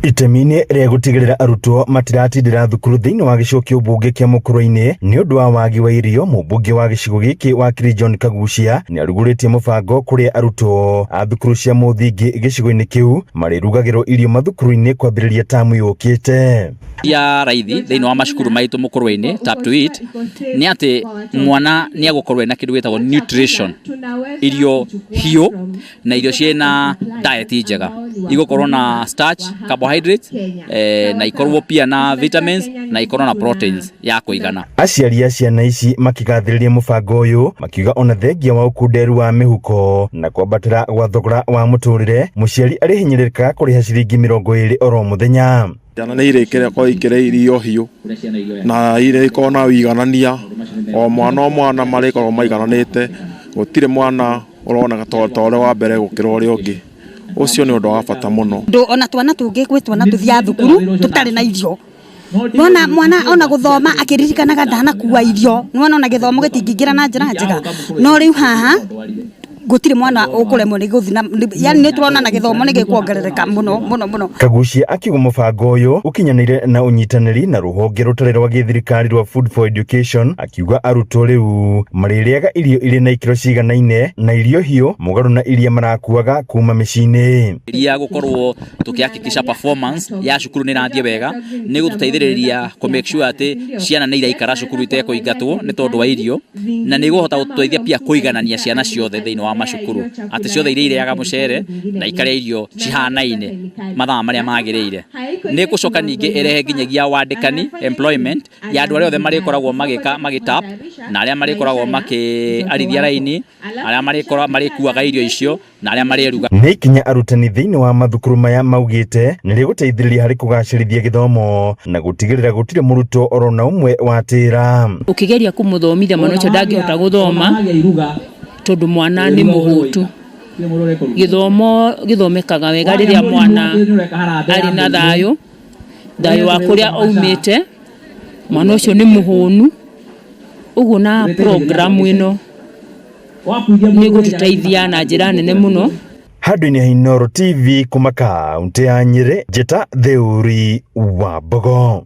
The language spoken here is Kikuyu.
Itemi-inĩ rĩa gũtigĩrĩra arutwo matiratindĩra thukuru thĩinĩ wa gĩcigo kĩa ũmbunge kĩa Mũkũrwe-inĩ nĩ ũndũ wa wagi wa irio, mũmbunge wa gĩcigo gĩkĩ Wakiri John Kaguchia nĩ arugũrĩtie mũbango kũrĩa arutwo a thukuru cia mũthingi gĩcigo-inĩ kĩu marĩrugagĩrwo irio mathukuru-inĩ kwambĩrĩria tamu yũkĩte. Ya raithi thĩinĩ wa macukuru maitũ Mũkũrwe-inĩ tap to eat nĩ atĩ mwana nĩ egũkorwo ena kĩndũ gĩtagwo nutrition, irio hiũ na irio ciĩna diet njega igũkorwo na starch, carbohydrates na ikorwo pia na vitamins na ikorwo na proteins ya kũigana. Aciari a ciana ici makĩgathĩrĩria mũbango ũyũ makiuga ona thengia wa ũkunderu wa mĩhuko na kwambatĩra gwa thogora wa mũtũrĩre mũciari arĩhinyĩrĩrĩkaga kũrĩha ciringi 20 oro mũthenya. Ciana nĩ irĩkoragwo ikĩrĩa irio hiũ na irĩkoragwo na ũiganania, o mwana o mwana marĩkoragwo maigananĩte, gũtirĩ mwana ũroneka ta ũrĩa wa mbere gũkĩra ũrĩa ũngĩ. Ũcio nĩ ũndũ wa bata mũno. Ona twana tũngĩ gwĩ twana tũthiaga thukuru tũtarĩ na irio. Nĩwona mwana ona gũthoma akĩririkanaga ndanakua irio, nĩwona ona gĩthomo gĩtingĩingĩra na njĩra njega. No rĩu haha gũtirĩ mwana ũkũremwo nĩ gũthiĩ na, yani nĩ tũrona na gĩthomo nĩ gĩkuongerereka mũno mũno mũno. Kaguchia akiuga mũbango ũyũ ũkinyanĩire na ũnyitanĩri na rũhonge rũtarĩ rwa gĩthirikari rwa Food for Education, akiuga arutwo rĩu marĩrĩaga irio irĩ na ikĩro ciganaine na irio hiũ mũgarũ na iria marakuaga kuma mĩciĩ-inĩ. Iria gũkorwo tũkĩhakikisha performance ya cukuru nĩ ĩrathiĩ wega nĩ gũtũteithĩrĩria kũ make sure atĩ ciana nĩ iraikara cukuru itekũingatwo nĩ tondũ wa irio, na nĩ ĩgũhota gũtũteithia pia kũiganania ciana ciothe thĩinĩ wa macukuru atĩ ciothe iria irĩaga mũcere na ikarĩa irio cihanaine mathaa marĩa magĩrĩire. Nĩ ĩgũcoka ningĩ ĩrehe nginyagia wandĩkani employment ya andũ arĩa othe marĩkoragwo magĩka magĩtap na arĩa marĩkoragwo makĩarithia raini, arĩa marĩkuaga irio icio na arĩa marĩruga. Nĩ ikinya arutani thĩinĩ wa mathukuru maya maugĩte nĩ rĩgũteithĩrĩria harĩ kũgacĩrithia gĩthomo na gũtigĩrĩra gũtirĩ mũrutwo orona ũmwe watĩra. Ũkĩgeria kũmũthomithia mwana ũcio ndangĩhota gũthoma tondũ mwana nĩ mũhũtu. Gĩthomo gĩthomekaga wega rĩrĩa mwana arĩ na thayũ, thayũ wa kũrĩa aumĩte, mwana ũcio nĩ mũhũnu, ũguo na program ĩno nĩ ĩgũtũteithia na njĩra nene mũno. Handũ-inĩ ha Inooro TV kuma kaũntĩ ya Nyĩrĩ, njĩta Theuri wa Mbogo.